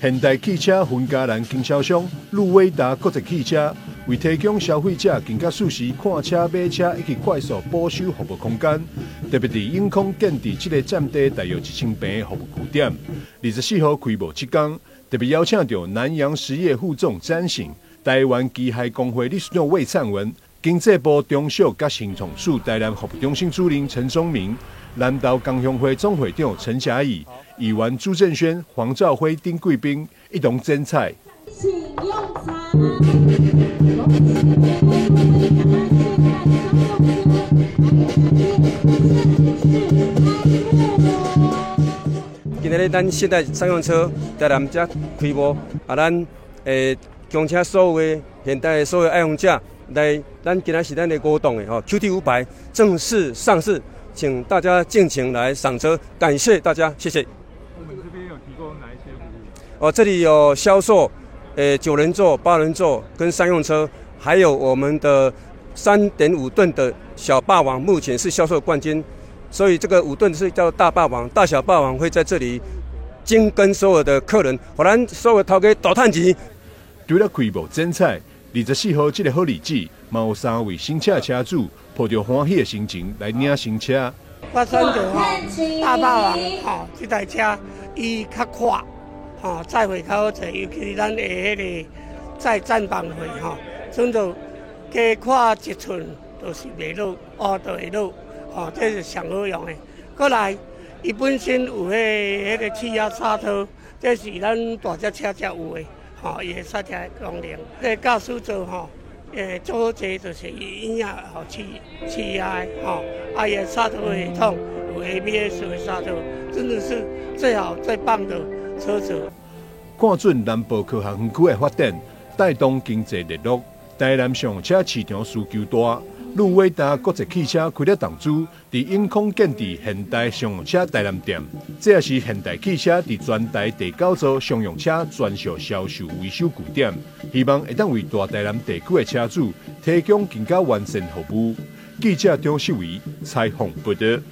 現代汽車雲嘉南經銷商路威達國際汽車，為提供消費者更加適時看車、買車以及快速保修服務空間，特別佇永康建置這个佔地大約1000坪的服務據點。24號開幕這工，特別邀請著南洋實業副總詹醒、台灣機械工會理事長魏燦文、經濟部中小佮新創署台南服務中心主任陳宗明、南投工商會總會長陳霞乙、議員朱正軒、黃兆輝、丁貴彬一同剪彩。請用餐。恭喜路威達現代商用車正式開幕。今仔日咱現代商用車台南遮開幕，啊，咱恭請所有的現代的所有愛用者來，咱今仔是咱的五檔的吼 QT 500正式上市，請大家盡情來賞車，感謝大家，謝謝。我們這邊有提供哪一些服務？哦，這裡有銷售，9人座、8人座跟商用車，還有我們的3.5噸的小霸王，目前是銷售冠軍。所以這個5噸是叫大霸王，大小霸王會在這裡精耕所有的客人，予咱所有頭家大趁錢。除了開幕剪彩，24號這个好日子，嘛有三位新車車主抱著歡喜的心情來領新車。我選擇吼大霸王吼這台車，伊較闊，吼載貨較好載，尤其是咱的彼个載棧板貨吼，選擇加闊一寸就是袂落，哦就會落。哦，這是上好用的。過來，伊本身有彼个氣壓剎車，這是咱大隻車才有的。吼，伊的剎車功能。這個駕駛座吼，做好坐就是伊椅仔予氣壓的吼，啊，伊的剎車系統有 ABS 的剎車，真的是最好最棒的車子。看準南部科學園區的發展，帶動經濟熱絡，台南商用車市場需求大。路威達國際汽車開了投資，佇永康建置現代商用車台南店，這也是現代汽車佇全台第九座商用車專屬銷售維修據點，希望會當為大台南地區的車主提供更加完善服務。記者張秀偉採訪報導。